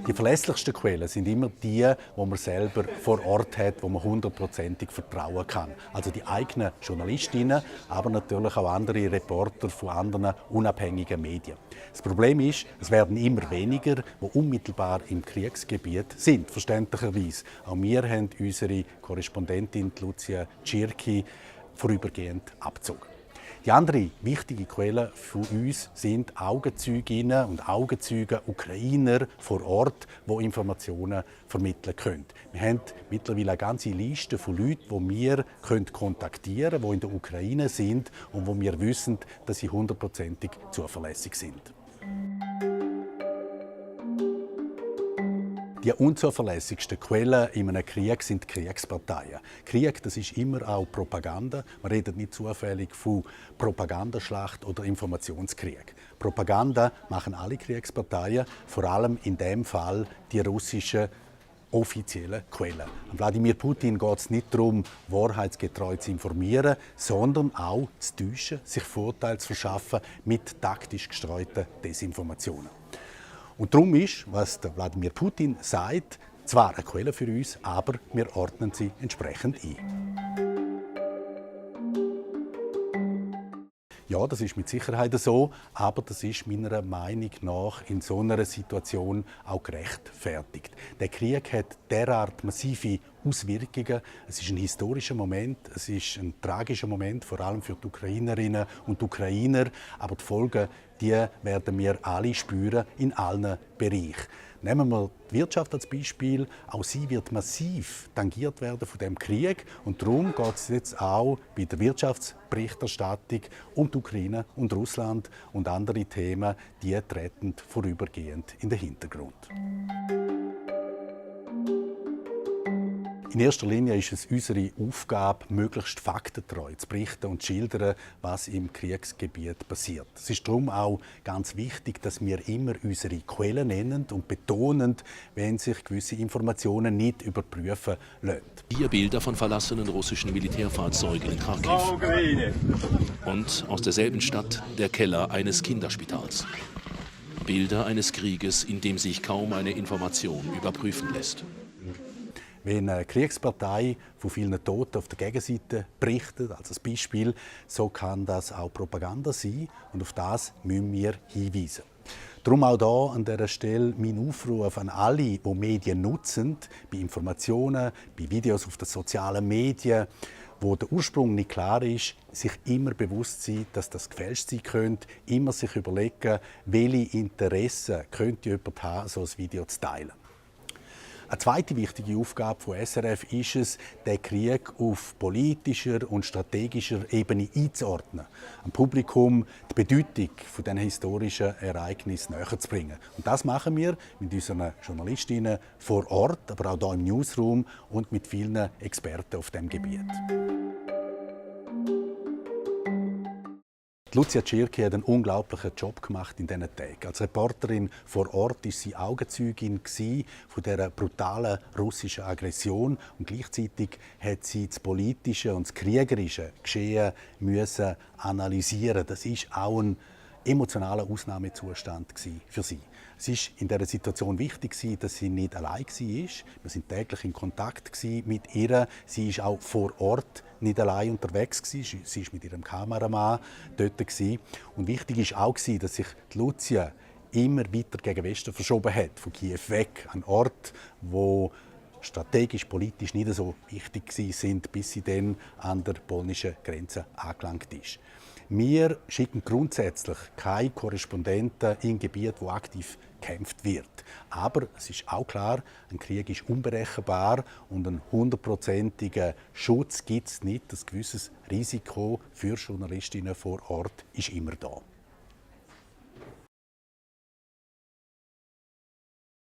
Die verlässlichsten Quellen sind immer die, wo man selber vor Ort hat, wo man hundertprozentig vertrauen kann. Also die eigenen Journalistinnen, aber natürlich auch andere Reporter von anderen unabhängigen Medien. Das Problem ist, es werden immer weniger, die unmittelbar im Kriegsgebiet sind, verständlicherweise. Auch wir haben unsere Korrespondentin Lucia Tschirki vorübergehend abgezogen. Die andere wichtige Quelle für uns sind Augenzeuginnen und Augenzeuge Ukrainer vor Ort, die Informationen vermitteln können. Wir haben mittlerweile eine ganze Liste von Leuten, die wir kontaktieren können, die in der Ukraine sind und wo wir wissen, dass sie hundertprozentig zuverlässig sind. Die unzuverlässigsten Quellen in einem Krieg sind Kriegsparteien. Krieg, das ist immer auch Propaganda. Man redet nicht zufällig von Propagandaschlacht oder Informationskrieg. Propaganda machen alle Kriegsparteien, vor allem in dem Fall die russischen offiziellen Quellen. An Wladimir Putin geht es nicht darum, wahrheitsgetreu zu informieren, sondern auch zu täuschen, sich Vorteile zu verschaffen mit taktisch gestreuten Desinformationen. Und darum ist, was der Wladimir Putin sagt, zwar eine Quelle für uns, aber wir ordnen sie entsprechend ein. Ja, das ist mit Sicherheit so, aber das ist meiner Meinung nach in so einer Situation auch gerechtfertigt. Der Krieg hat derart massive Auswirkungen. Es ist ein historischer Moment, es ist ein tragischer Moment, vor allem für die Ukrainerinnen und Ukrainer. Aber die Folgen, die werden wir alle spüren, in allen Bereichen. Nehmen wir die Wirtschaft als Beispiel. Auch sie wird massiv tangiert werden von dem Krieg. Und darum geht es jetzt auch bei der Wirtschaftsberichterstattung um die Ukraine und Russland und andere Themen, die treten vorübergehend in den Hintergrund. In erster Linie ist es unsere Aufgabe, möglichst faktentreu zu berichten und zu schildern, was im Kriegsgebiet passiert. Es ist darum auch ganz wichtig, dass wir immer unsere Quellen nennen und betonen, wenn sich gewisse Informationen nicht überprüfen lassen. Hier Bilder von verlassenen russischen Militärfahrzeugen in Kharkiv. Und aus derselben Stadt der Keller eines Kinderspitals. Bilder eines Krieges, in dem sich kaum eine Information überprüfen lässt. Wenn eine Kriegspartei von vielen Toten auf der Gegenseite berichtet, als Beispiel, so kann das auch Propaganda sein und auf das müssen wir hinweisen. Darum auch hier an dieser Stelle mein Aufruf an alle, die Medien nutzen, bei Informationen, bei Videos auf den sozialen Medien, wo der Ursprung nicht klar ist, sich immer bewusst sein, dass das gefälscht sein könnte, immer sich überlegen, welche Interessen könnte jemand haben, so ein Video zu teilen. Eine zweite wichtige Aufgabe von SRF ist es, den Krieg auf politischer und strategischer Ebene einzuordnen, dem Publikum die Bedeutung von diesen historischen Ereignissen näherzubringen. Und das machen wir mit unseren Journalistinnen vor Ort, aber auch hier im Newsroom und mit vielen Experten auf diesem Gebiet. Lucia Tschirki hat einen unglaublichen Job gemacht in diesen Tagen. Als Reporterin vor Ort war sie Augenzeugin von dieser brutalen russischen Aggression und gleichzeitig hat sie das politische und das kriegerische Geschehen müssen analysieren. Das ist auch ein emotionaler Ausnahmezustand für sie. Es war in dieser Situation wichtig, dass sie nicht allein war. Wir waren täglich in Kontakt mit ihr. Sie war auch vor Ort nicht allein unterwegs. Sie war mit ihrem Kameramann dort. Und wichtig war auch, dass sich Lucia immer weiter gegen Westen verschoben hat, von Kiew weg, an Ort, wo strategisch, politisch nicht so wichtig sind, bis sie dann an der polnischen Grenze angelangt ist. Wir schicken grundsätzlich keine Korrespondenten in Gebiete, wo aktiv gekämpft wird. Aber es ist auch klar, ein Krieg ist unberechenbar und einen hundertprozentigen Schutz gibt es nicht. Ein gewisses Risiko für Journalistinnen vor Ort ist immer da.